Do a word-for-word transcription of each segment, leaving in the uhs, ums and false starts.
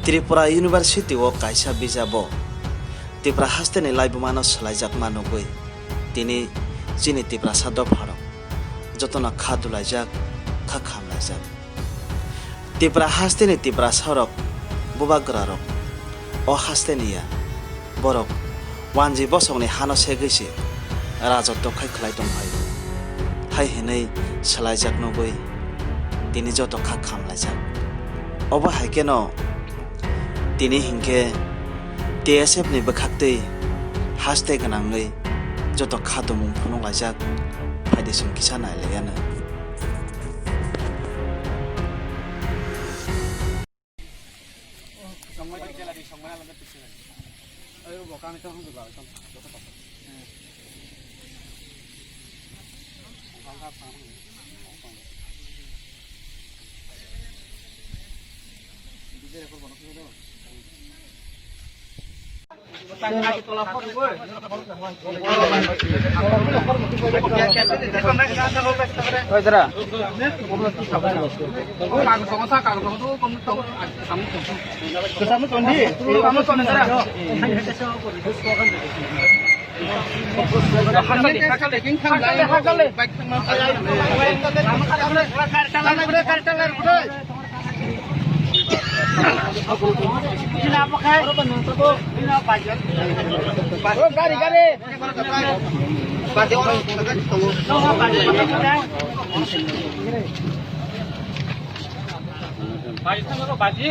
Tripura University o kaisa bijabo Tipra hasteni laibumano swlaijakma nugwi tini chini Tiprasa dopharok jotono kha dulaijak, kha khamlaijak. Tipra hasteni Tiprasarok, bubagrarok o hasteni ya, borok wanjwi bosongni hano segwi se rajotto khai khlai tong phai. Hai hinwi swlaijak nugwi tini joto kha khamlaijak. Obo hai kheno tini hinkhe T S F ni bwkhaktwi haste gwnangwi joto kha tumung phunuk laijak. Phaidi chwng kisa nai lai anw. Gari, gari. Baji, baji.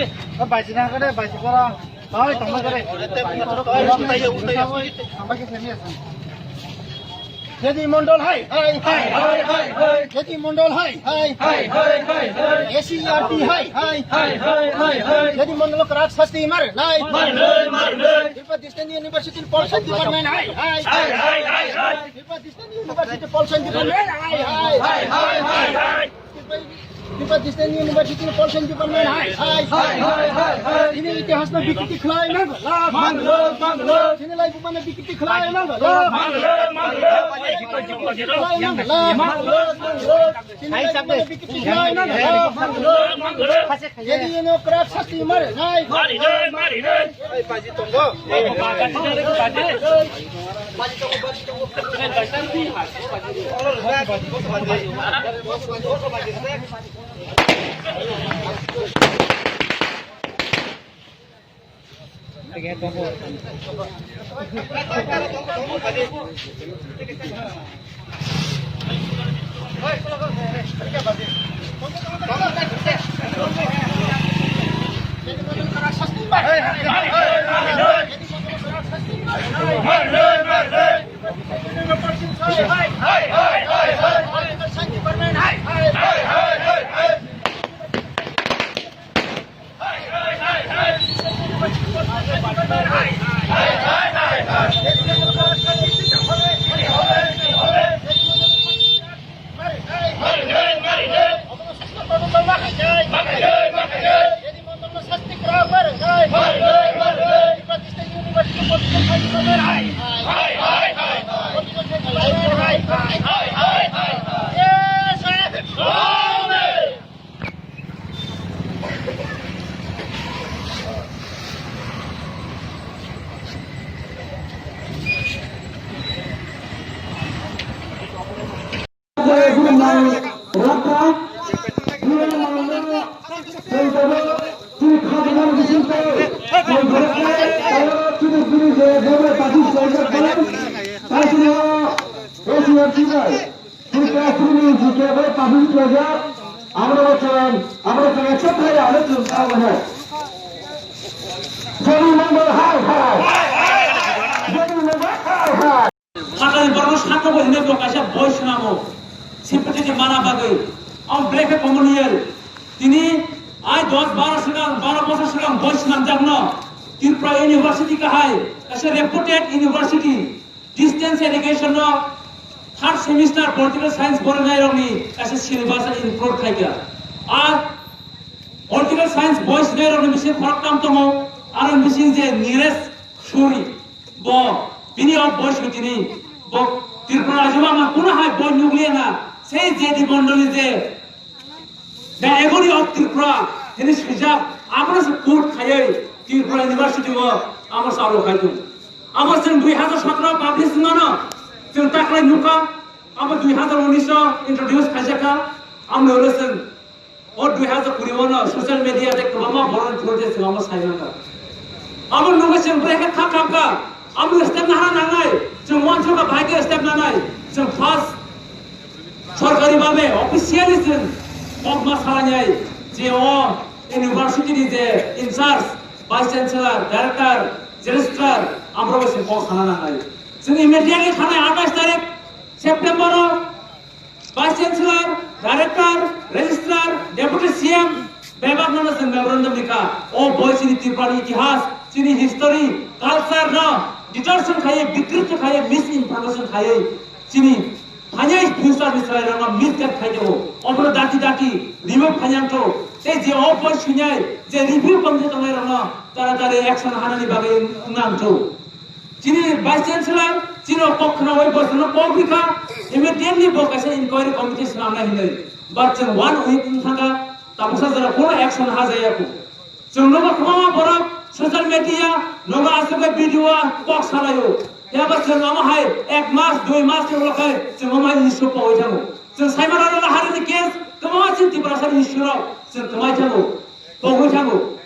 Baji na kare, baji kara. Hai, tongma kare. Jadi Mondol hai, hai, hai, hai, hai, hai. Jadi Mondol hai, hai, hai, hai, hai, hai. S C E R T hai, hai, hai, hai, hai, hai. Jadi Mondol krak sasti mar, hai. Mar, hai, mar, hai. Tripura Distance University Pol Science Department hai, hai, hai, hai, hai, hai. Tripura Distance University Pol Science Department hai, hai, hai, hai, hai. Tripura Distance University Pol Science Department hai, hai, hai, hai, hai, hai. Chini itihasno bikriti khlai nang la. Mang lo, mang lo. Chini laibumano bikriti khlai nang la. Mang lo, mang lo. Khlai nang la. Mang lo, mang lo. Chini laibumano bikriti khlai nang la. Mang lo, mang lo. Jadi ino krak sasti mare nai. Mari nai, mari nai. Baji tongo. Baji tongo, baji tongo. Tripura Assamni G K bai public pleasure, আমরা বলছিলাম, আমরা তো একশো টাকা আলোচনা করবো না। জমি মঙ্গল হায় হায়। জমি মঙ্গল হায় হায়। Sakani borokno sakno bo hinwi bo kaisa boi swnamo. Sipati de mana bagwi. Ang brekhe komon yer. Tini ai dos baro swkang, baro bosor swkang boi swnamjakno. Tripura University kahai, kaisa reputed university. Distance education no third semester political science borinai rokni kaisa syllabus include khaikha. Ar political science boys nai rokni bising khoroktham tongo, aro bising je Nilesh Suri, bo bini o boys ni tini bo Tripura rajyo ma kunu hai boy nukliya na, sei J D Mondol ni je The Agony of Tripura, hini swijak, Abo se quote khaiwi Tripura University o abo salo khai tong. Abo chwng dui hazar sotro publish mano, chwng taklai nukha, abo dui hazar unis o introduce khaijakha, amo le chwng o dui hazar kuri o no social media de kwbangma borok ni through de chwng abo sai mangkha. Abo nugwi chwng bwrwi khe thak thang kha, abo step nahana nangnai, chwng uansukha bahai khe step nanai, chwng first sorkari babe officially chwng kok ma salainai je o university ni je in charge, vice chancellor, director, registrar, amrok se kok sana nangnai. Chwng immediately thanai atais tarik September o vice chancellor, director, registrar, deputy C M bebak no chwng memorandum rikha. O boi chini Tripura ni itihas, chini history, culture no distortion khaiwi, bikruti khaiwi, misinformation khaiwi chini Phanyai future ni chwrairokno misguide khai tongo. Obono dati dati remove khainang to. Tei je o boi swinai je review committee tongnairokno taratari action hanani bagwi wngnang to. Chini vice chancellor chini o kok khnaui boisongno kok rikha, immediately bo kaisa inquiry committee swnamnai hinwi. But chwng one week wng thangkha, tabuksa jora kono action hajaya kho. Chwng nogo kwbangma borok social media nogo aswk bai video o kok salaio. Phiya ba chwng omo hai ek mas, dui mas ni ulo khai chwng omo hai issue pogwi thango. Chwng saimano aro harini case kwbangma chini Tiprasa ni issue rok chwng kwmai thango, pogwi thango.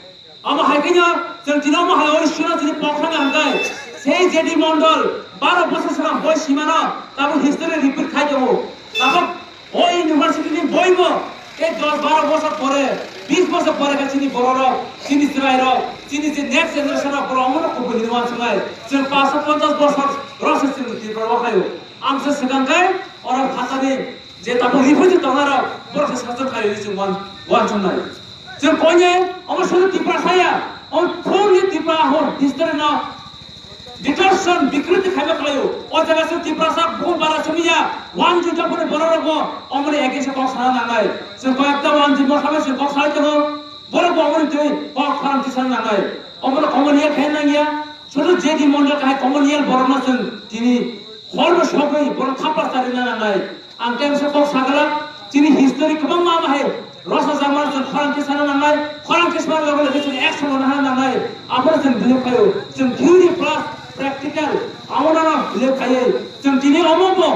Omo hai khe no chwng tini omo hai o issue no chini pok thangna hwnkhe sei J D Mondol baro bosor swkang boi simano tabuk history repeat khai tongo. Tabuk o university ni boi bo tei dos baro bosor pore, bis bosor pore khe chini bororok, chini chwrairok, chini je next generation rok borok omono kubui hinwi uansuknai. Chwng paanch ponchas bosor rok se chwng Tripura o khaio. Ang se swkang khe oro phatani je tabuk refugee tongnai rok borok se sasak khaio hinwi chwng uan-, uansuknai. Chwng koine omo suru Tiprasa ya, omo fully Tripura hor history no distortion, bikruti khaiba khlaio. O jaga se Tiprasa bukhuk bara simi ya, one juta phone borok rogo omoni against kok sana nangnai. Chwng koyekta one juta sabai chwng kok salai tongo, borok bo omoni twi kok khorang tisana nangnai. Obono common year khe nangya, suru J D Mondol kahai common year borok no chwng tini hor bo sogwi borok thapar charina nangnai. Ang khe misa kok sagala, chini history kwbangma bahai rosa jama chwng khorang khe sana nangnai, khorang khe sana loge loge chwng action lana nangnai. Aphuru chwng believe khaio, chwng theory plus practical, amo nano believe khaiwi chwng tini omo bo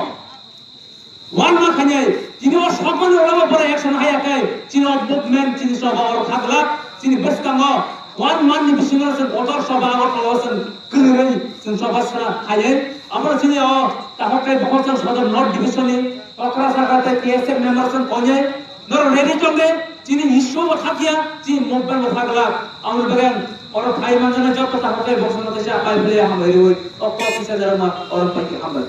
one ma khainai, tini o sokmani oro bo borok action haya khe, chini o movement, chini soba oro khaglak, chini bwskango one month ni bisingo chwng kotor soba Agartala o chwng kwrwi chwng soba sana khaiwi. Amo chini o takhuk tei bokhorok chwng Sodor North Division ni Kokrajhar tei T S F member chwng koinai. Norok ready tong de, chini issue bo thakya, chini movement bo thaglak. Amoni bagwi ang oro phai manjana joto takhuk tei bokhorok no teisa pai philai hambai rwi. O kok kisa jara ma oro pai khe hambai.